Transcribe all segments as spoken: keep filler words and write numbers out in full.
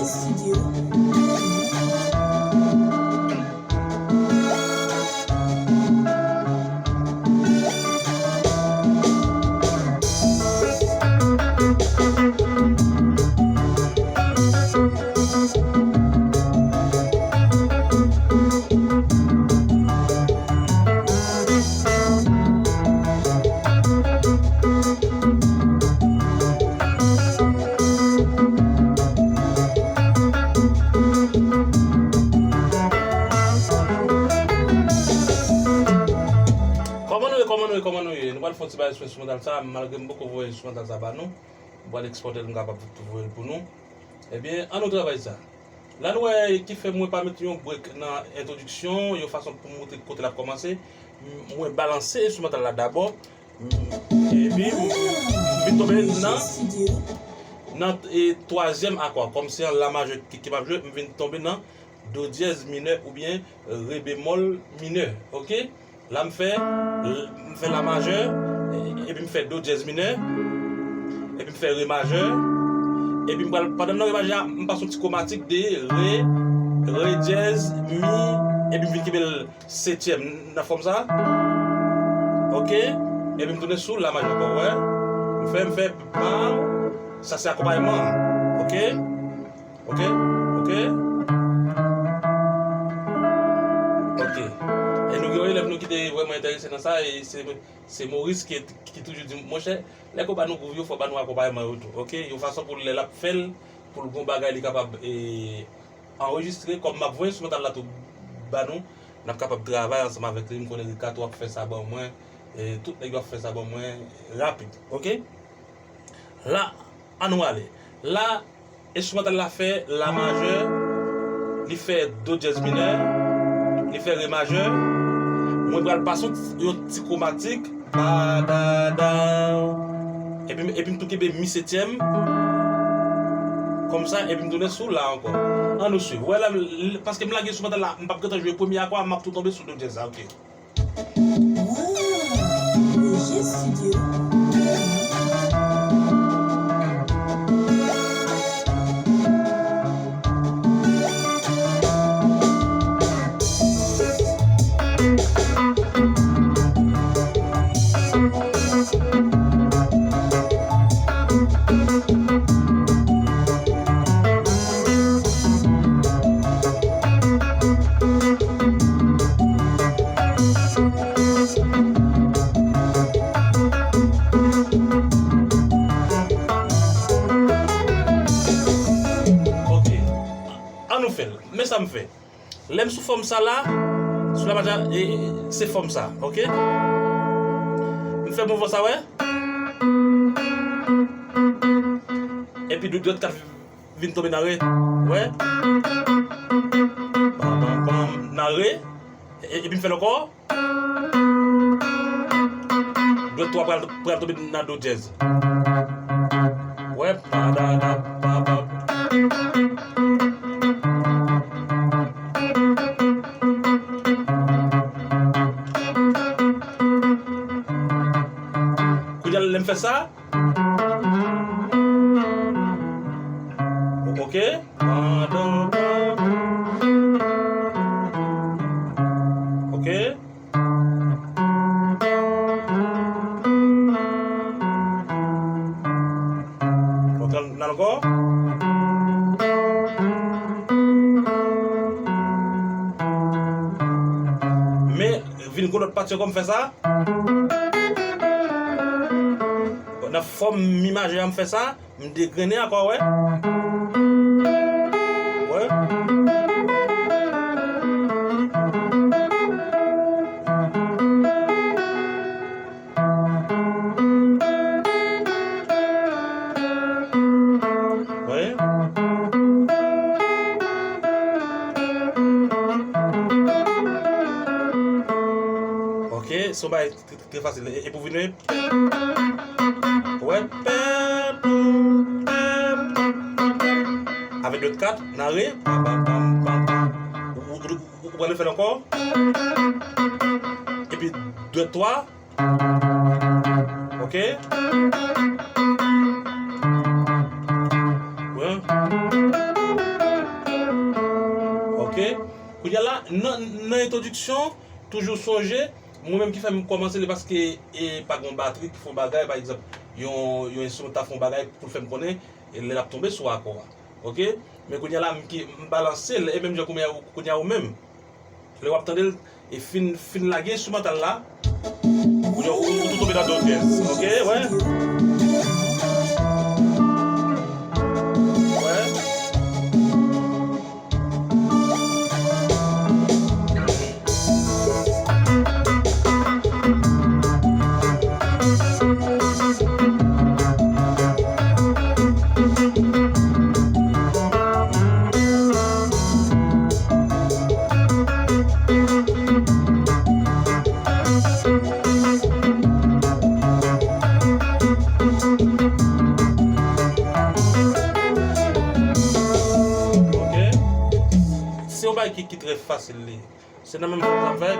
Studio. Kòman nou ye, kòman nou ye, kòman nou ye? Nou pral fè yon ti bagay sou enstrimantal sa, malgre m poko voye enstrimantal sa ba nou. M pral ekspòte l, m kapab voye l pou nou. Ebyen, ann nou travay sa. La nou wè ki fè mwen pa met yon break nan entwodiksyon, yon fason pou m montre kote l ap kòmanse. M-, mwen balanse enstrimantal la dabò. M-, epi m vin tonbe nan, nan, e, twazyèm akò. Kòm se an la majè ki, ki m ap jwe, m vin tonbe nan do dyèz minè oubyen re bemòl minè. Oke? La m fè, m fè la majè, epi m fè do dyèz minè, epi m fè re majè, epi m pral, pandan m nan re majè a, m pase yon ti kwomatik de re, re dyèz, mi, epi m vin kenbe l setyèm nan fòm sa. Oke? Epi m tounen sou la majè ankò, wè. M fè, m fè, pa, sa se akonpayman an. Oke? Oke, oke. Oke. E nou gen yon elèv nou ki te vrèman enterese nan sa, e se, se Maurice ki, ki toujou di m, monchè, lè ke w ba nou gwouv yo, fò w ba nou akonpayman yo tou, oke? Yon fason pou lè l ap fè l, pou l gon bagay li kapab, e, anrejistre, kòm m ap voye enstrimantal la tou ba nou, n ap kapab travay ansanm avèk li, m konnen Ricardo ap fè sa ban mwen, e, tout nèg yo ap fè sa ban mwen, rapid, oke? La, ann nou ale. La, enstrimantal la fè la majè, li fè do dyèz minè, li fè re majè. Mwen pral pase yon ti kwomatik, pa, da, da. Epi, epi m tou kenbe mi setyèm. Kòmsa, epi m tounen sou la ankò. Ann nou swiv. Wè la, l-, paske m lage enstrimantal la, m p ap gentan jwe premye akò a, m ap tou tonbe sou do dyèz la, oke. Wow, Léger Studio. Ok. An nou fè l. Men sa m fè. Lè m sou fòm sa la, sou la maja, e, e, se fòm sa, ok? M fè mouvman sa, wè? Epi dwèt, dwèt kat vin tonbe nan re. Wè? Pam, pam, pam, nan re. E, epi m fè l ankò. Dwèt twa pral, pral tonbe nan do dyèz. Wè, pa, da, da, pa, pa. Kounye a, lè m fè sa, ok. Ok. Ok, n al ankò. Men, vin gwo lòt pati ankò, m fè sa. Nan fòm mi majè a, m fè sa, m degrennen ankò, wè. Wè. Wè. Ok, se yon bagay Trè fasil. E, e pou vini. Wè. Pè, pou, pè, pou, pè, pou. Avèk dwèt kat, nan re. Pam, pam, pam, pam, pam. Ou, ou, ou, ou pral fè l ankò. Epi dwèt twa. Ok. Wè. Kounye a la, nan, nan entwodiksyon, toujou sonje, mwen menm ki fè m kòmanse li paske e pa gen yon batri ki fè yon bagay, pa egzanp, yon, yon enstrimantal fè yon bagay pou l fè m konnen, e lè l ap tonbe sou akò a. Oke? Men kounye a la, m ki, m balanse l, e menm jan kounye a, kounye a ou menm. Lè w ap tande l, e fin, fin lage enstrimantal la, ou, ou, ou tou tonbe nan do dyèz. Oke? Wè. Wè. Ok. Se yon bagay ki, ki trè fasil li ye. Se nan menm fòm sa m fè.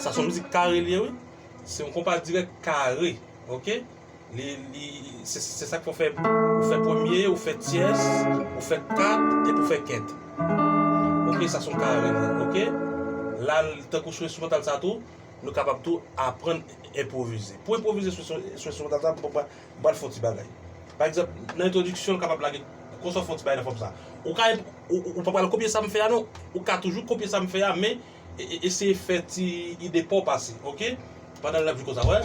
Sa se yon mizik kare li ye, wi. Se yon konpa dirèk kare, ok? Li, li, se, se sa k fè w fè, ou fè premye, ou fè tyès, ou fè kat, epi ou fè kent. Ok, sa se yon kare li, ok? La, tankou sou enstrimantal sa tou, nou kapab tou aprann enpwovize. Pou enpwovize sou, sou, sou enstrimantal sa, m pral, m pral fè yon ti bagay. Pa egzanp, nan entwodiksyon, l kapab lage konsa, w fè yon ti bagay nan fòm sa. Ou ka, ou, ou, ou pa pral kopye sa m fè a non, ou ka toujou kopye sa m fè a, men e, e, eseye fè ti ide pa w pase, ok? Pandan l ap jwe konsa, wè.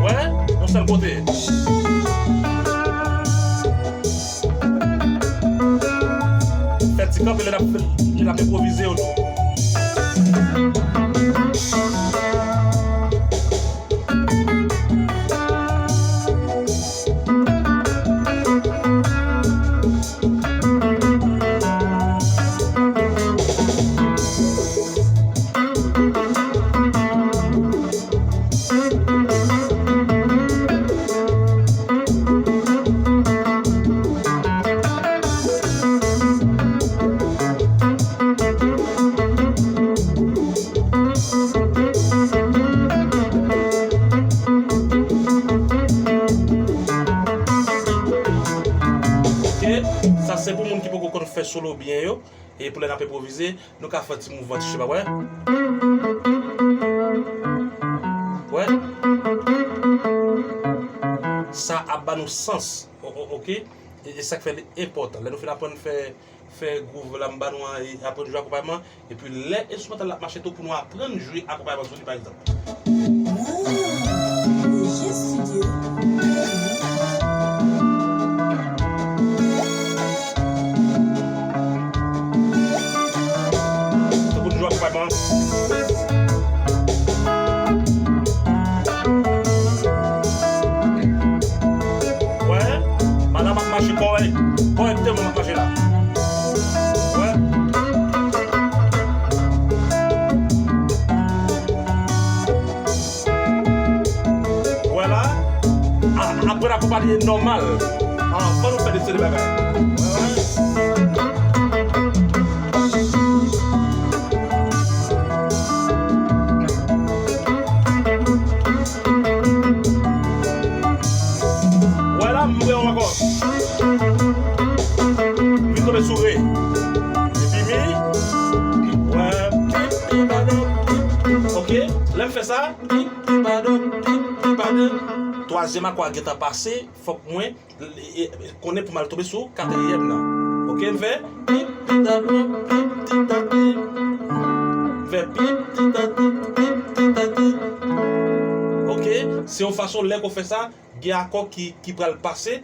Wè, yon sèl kote. Fè ti kanpe lè n ap, lè n ap enpwovize yo tou. Ok, sa se pou moun ki poko konn fè solo byen yo. E pou lè n ap enpwovize, nou ka fè ti mouvman ti chema, wè. Wè. Sa ap ba nou sans, o-, o-, ok? E, e sa k fè li enpòtan. Lè nou fin aprann fè, fè gwouv la m ba nou an, e aprann jwe akonpayman, epi lè enstrimantal la ap mache tou pou nou aprann jwe akonpayman sou li, pa egzanp. Tankou toujou akonpayman. Wè, madanm ap mache kòrèk, kòrèktèman ap mache la. Wè. Wè la, a-, aprann akonpaye nòmal. Anvan nou fè de seri bagay. Wè, wè. Wè la, m pran yon ankò. Mi tonbe sou re. Epi mi. Wè. Pi, pi, pa, do, pi, pi. Ok. Lè m fè sa. Pi, pi, pa, do, pi, pi, pa, do. Twazyèm akò a gentan pase. Fòk mwen e, e, konnen pou m al tonbe sou katriyèm nan. Ok, m fè pip, ti, ta, pip, pip, ti, ta, pip. M fè pip, ti, ta, pip, pip, ti, ta, pip. Ok, se yon fason lè ke w fè sa, gen akò ki, ki pral pase.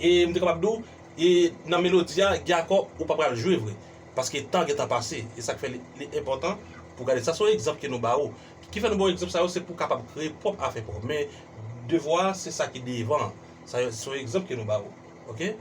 E m te kapab di w, e nan melodi a, gen akò ou pa pral jwe vre. Paske tan gentan pase. E sa k fè li, li enpòtan pou gade. Sa se yon egzanp ke nou ba ou. Ki fè nou ba w egzanp sa yo, se pou w kapab kreye pwòp afè pa w. Men, Devwa, se sa ki devan. Sa se yon egzanp ke nou ba ou. Oke?